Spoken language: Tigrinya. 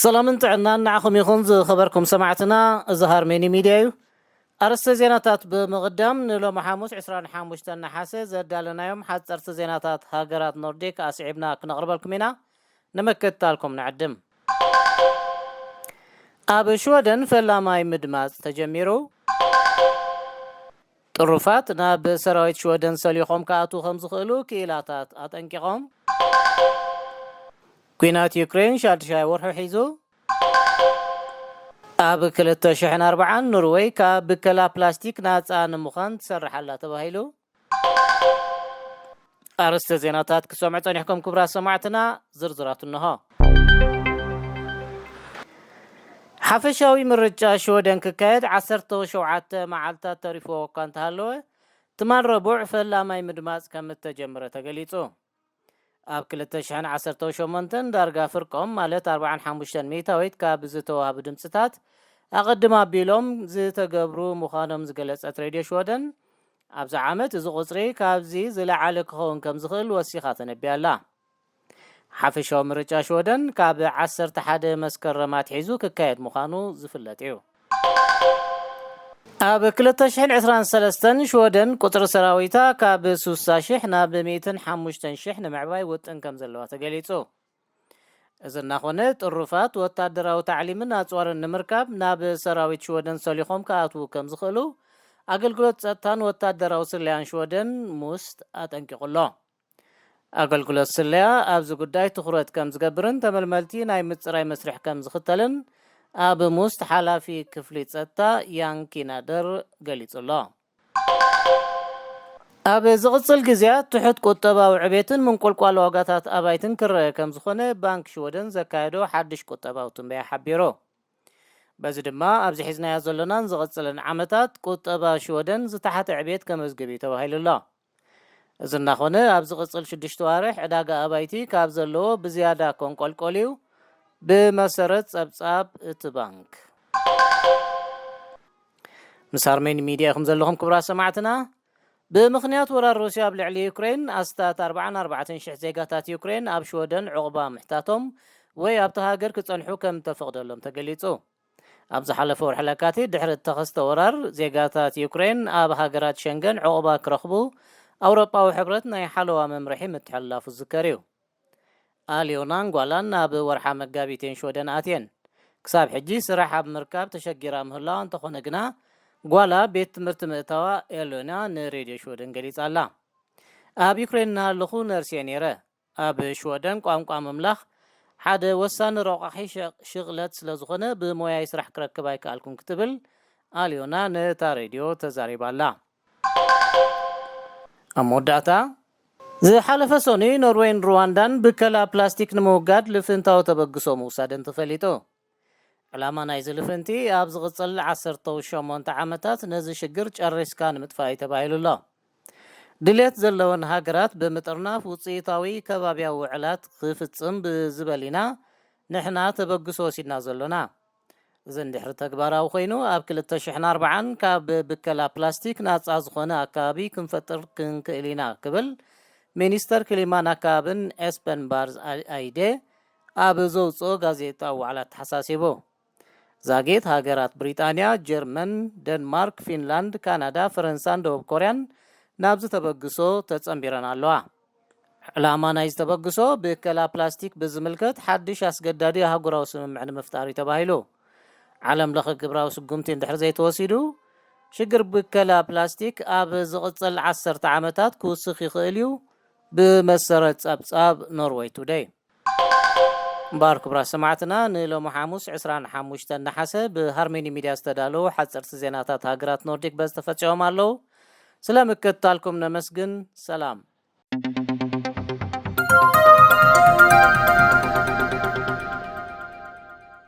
ሰላምን ጥዕናን ንዓኹም ይኹን ዝኸበርኩም ሰማዕትና። እዚ ሃርሜኒ ሚድያ እዩ። ኣርእስተ ዜናታት ብምቕዳም፣ ንሎሚ ሓሙስ ዕስራን ሓሙሽተን ነሓሰ ዘዳለናዮም ሓፀርቲ ዜናታት ሃገራት ኖርዲክ ኣስዒብና ክነቕርበልኩም ኢና። ንምክትታልኩም ንዕድም። ኣብ ሽወደን ፈላማይ ምድማፅ ተጀሚሩ። ጥሩፋት ናብ ሰራዊት ሽወደን ሰሊኾም ክኣትዉ ከም ዝኽእሉ ክኢላታት ኣጠንቂቖም። ኲናት ዩክሬን ሻድሻይ ወርሑ ሒዙ። ኣብ ክልተ ሽሕን ኣርባዓን ኖርወይ ካብ ብከላ ፕላስቲክ ናፃ ንምዃን ትሰርሕ ኣላ ተባሂሉ። ኣርእስተ ዜናታት ክሰምዑ ጸኒሕኩም ክቡራት ሰማዕትና፣ ዝርዝራቱ እንሆ። ሓፈሻዊ ምርጫ ሽወደን ክካየድ ዓሰርተ ሸውዓተ መዓልታት ተሪፍዎ እኳ እንተሃለወ፣ ትማል ረቡዕ ፈላማይ ምድማጽ ከም እተጀመረ ተገሊጹ። ኣብ ክልተ ሽሕን ዓሰርተ ሸሞንተን ዳርጋ ፍርቆም ማለት ኣርባዓን ሓሙሽተን ሚእታዊት ካብ ዝተዋህቡ ድምጽታት ኣቐድም ኣቢሎም ዝተገብሩ ምዃኖም ዝገለጸት ሬድዮ ሽወደን፣ ኣብዚ ዓመት እዚ ቁጽሪ ካብዚ ዝለዓለ ክኸውን ከም ዝኽእል ወሲኻ ተነቢያ ኣላ። ሓፈሻዊ ምርጫ ሽወደን ካብ ዓሰርተ ሓደ መስከረም ኣትሒዙ ክካየድ ምዃኑ ዝፍለጥ እዩ። ኣብ ክልተ ሽሕን ዕስራን ሰለስተን ሽወደን ቁጽሪ ሰራዊታ ካብ ስሳ ሽሕ ናብ ሚእትን ሓሙሽተን ሽሕ ንምዕባይ ውጥን ከም ዘለዋ ተገሊጹ። እዚ እናኾነ፣ ጥሩፋት ወታደራዊ ታዕሊምን ኣጽዋርን ንምርካብ ናብ ሰራዊት ሽወደን ሰሊኾም ክኣትዉ ከም ዝኽእሉ ኣገልግሎት ጸጥታን ወታደራዊ ስለያን ሽወደን፣ ሙስት፣ ኣጠንቂቑ ኣሎ። ኣገልግሎት ስለያ ኣብዚ ጉዳይ ትኹረት ከም ዝገብርን ተመልመልቲ ናይ ምጽራይ መስርሕ ከም ዝኽተልን ኣብ ሙስት ሓላፊ ክፍሊ ጸጥታ ያን ኪናደር ገሊጹ ኣሎ። ኣብ ዝቕጽል ግዜያት ትሑት ቁጠባዊ ዕቤትን ምንቁልቋል ዋጋታት ኣባይትን ክረአ ከም ዝኾነ ባንክ ሽወደን ዘካየዶ ሓድሽ ቁጠባዊ ትንበያ ሓቢሩ። በዚ ድማ ኣብዚ ሒዝናዮ ዘሎናን ዝቕጽልን ዓመታት ቁጠባ ሽወደን ዝተሓተ ዕቤት ከመዝግብ እዩ ተባሂሉ ኣሎ። እዚ እናኾነ፣ ኣብ ዝቕጽል ሽዱሽተ ዋርሕ ዕዳጋ ኣባይቲ ካብ ዘለዎ ብዝያዳ ከንቆልቆል እዩ፣ ብመሰረት ጸብጻብ እቲ ባንክ። ምስ ኣርሜኒ ሚድያ ኢኹም ዘለኹም ክቡራት ሰማዕትና። ብምኽንያት ወራር ሩስያ ኣብ ልዕሊ ዩክሬን፣ ኣስታት ኣርባዓን ኣርባዕተን ሽሕ ዜጋታት ዩክሬን ኣብ ሽወደን ዕቑባ ምሕታቶም ወይ ኣብቲ ሃገር ክጸንሑ ከም ተፈቕደሎም ተገሊጹ። ኣብ ዝሓለፈ ወርሒ ለካቲት፣ ድሕሪ እተኸስተ ወራር፣ ዜጋታት ዩክሬን ኣብ ሃገራት ሸንገን ዕቑባ ክረኽቡ ኣውሮጳዊ ሕብረት ናይ ሓለዋ መምርሒ ምትሕልላፉ ዝዝከር እዩ። ኣልዮናን ጓላን ናብ ወርሓ መጋቢት እየን ሽወደን ኣትየን። ክሳብ ሕጂ ስራሕ ኣብ ምርካብ ተሸጊራ ምህላዋ እንተኾነ ግና፣ ጓላ ቤት ትምህርቲ ምእታዋ ኤሎና ንሬድዮ ሽወደን ገሊጻ ኣላ። ኣብ ዩክሬን እናሃለኹ ነርስ እየ ነይረ። ኣብ ሽወደን ቋንቋ ምምላኽ ሓደ ወሳኒ ረቋሒ ሸ-፣ ሽቕለት ስለ ዝኾነ፣ ብሞያይ ስራሕ ክረክብ ኣይከኣልኩን ክትብል ኣልዮና ነታ ሬድዮ ተዛሪባ ኣላ። ኣብ መወዳእታ፣ ዝሓለፈ ሰኑይ ኖርዌይን ሩዋንዳን ብከላ ፕላስቲክ ንምውጋድ ልፍንታዊ ተበግሶ ምውሳደን ተፈሊጡ። ዕላማ ናይዚ ልፍንቲ ኣብ ዝቕጽል ዓሰርተ ሸሞንተ ዓመታት ነዚ ሽግር ጨሪስካ ንምጥፋእ እዩ ተባሂሉ ኣሎ። ድሌት ዘለወን ሃገራት ብምጥርናፍ ውጽኢታዊ ከባብያዊ ውዕላት ክፍጽም ብዝበል ኢና ንሕና ተበግሶ ወሲድና ዘሎና። እዚ እንድሕሪ ተግባራዊ ኮይኑ፣ ኣብ ክልተ ሽሕን ኣርባዓን ካብ ብከላ ፕላስቲክ ናጻ ዝኾነ ኣከባቢ ክንፈጥር ክንክእል ኢና ክብል ሚኒስተር ክሊማን ኣከባብን ኤስፐን ባርዝ ኣይዴ ኣብ ዘውጽኦ ጋዜጣዊ ዋዕላ ተሓሳሲቡ። ዛጌት ሃገራት ብሪጣንያ፣ ጀርመን፣ ደንማርክ፣ ፊንላንድ፣ ካናዳ፣ ፈረንሳን ደቡብ ኮርያን ናብዚ ተበግሶ ተጸንቢረን ኣለዋ። ዕላማ ናይዚ ተበግሶ ብከላ ፕላስቲክ ብዝምልከት ሓድሽ ኣስገዳዲ ኣህጉራዊ ስምምዕ ንምፍጣር እዩ ተባሂሉ። ዓለም ለኸ ግብራዊ ስጉምቲ እንድሕር ዘይተወሲዱ፣ ሽግር ብከላ ፕላስቲክ ኣብ ዝቕጽል ዓሰርተ ዓመታት ክውስኽ ይኽእል እዩ፣ ብመሰረት ጸብጻብ ኖርወይ ቱደይ። እምበኣር ክቡራት ሰማዕትና፣ ንሎሚ ሓሙስ ዕስራን ሓሙሽተን ነሓሰ ብሃርሜኒ ሚድያ ዝተዳለዉ ሓጸርቲ ዜናታት ሃገራት ኖርዲክ በዚ ተፈጺሞም ኣለዉ። ስለ ምክትታልኩም ነመስግን። ሰላም።